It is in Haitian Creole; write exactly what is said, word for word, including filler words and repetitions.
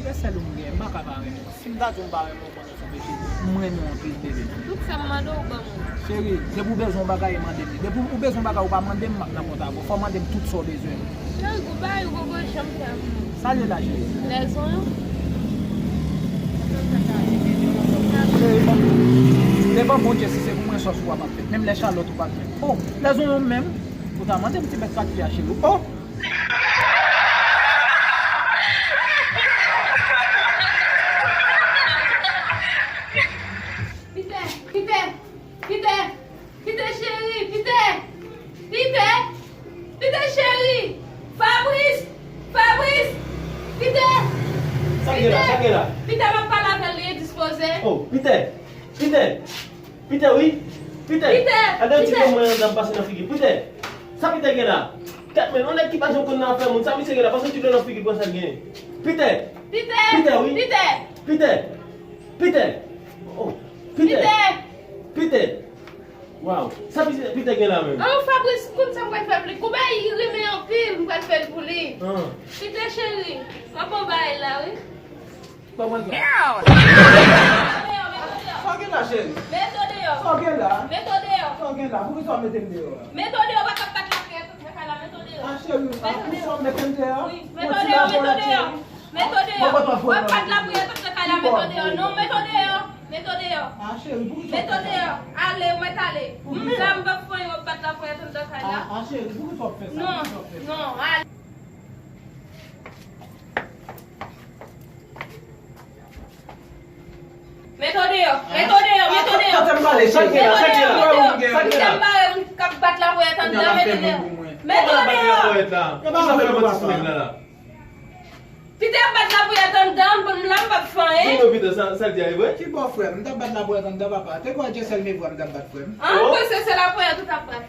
Se sèl ou m gen, m pa ka pa renmen w. Si m ta di w m pa renmen w, konnen se yon peche. M renmen w anpil, bebe. Tout sa m mande w, ou ban m li. Cheri, depi w bezwen yon bagay, mande m li. Depi w bezwen yon bagay, ou pa mande m, m ap nan kont avè w. Fò w mande m tout sa w bezwen. Cheri, gon bagay ou poko janm fè pou mwen. Sa l ye la, cheri? Lèzonyon. Cheri, bon. Devan Bondye, si se pou mwen, sòs ou a p ap fèt. Menm lè chalòt ou pa t fèt. Oh, lèzonyon menm. Ou ta mande m ti bèt pa t fè a, cheri. Oh! Pite, Pite, Pite, Pite cheri, Pite, Pite, Pite cheri, Fabrice, Fabrice, Pite, Sa gen la, sa gen la? Pite, m ap pale avè l, li endispoze. Oh, Pite, Pite, Pite, wi. Pite. Pite, Al nan ti Pite. Kò mwen anndan m pase nan figi. Pite. Sa Pite gen la? Tèt men, yon nèg ki pa janm konn nan afè moun. Sa misye gen la? Pase ti dlo nan figi, pran sa l genyen. Pite. Pite. Pite, wi. Pite. Pite. Pite. Oh. Pite. Pite. Pite. Waw. Sa Pite, Pite gen la menm? Oh, Fabrice, konn sa m pral fè pou li. Gon bagay li renmen anpil, m pral fè l pou li. Ah. Pite cheri, m ap ba w bagay la, wi. Ban mwen sa. Sa w gen la, cheri? Mete w deyò. Sa w gen la? Mete w deyò. Sa w gen la? Poukisa w mete m deyò a? Mete w deyò, w ap bat lapri a tout nan kay la, mete w deyò. Ah, cheri, ah, poukisa w mete m deyò? Wi, mete w deyò, mete w deyò. Mete w deyò. W ap bat lapri a tout nan kay la, mete w deyò. Non, mete w deyò. Mete w deyò. Ah, cheri, poukisa w fè sa? Mete w deyò. Ale, ou mèt ale. Poukisa? M pa fè anyen, w ap bat lapri a tout nan kay la. Ah, ah, cheri, poukisa w fè sa? Non, non, ale. Mete w deyò, mete w deyò, mete w deyò. Mete w deyò, mete w deyò. Pite m bare m k ap bat lapoyèt anndan, mete w deyò. Mete w deyò. Pite ap bat lapoyèt anndan, m la m p ap fè anyen. Di non, Pite, sa, sa l di a, e vre? Ki bò frè m? M t ap bat lapoyèt anndan, papa. Te kwè Dyesèl Mevwa m t ap bat frè m? An, mwen se, se lapoyèt ou t ap bat.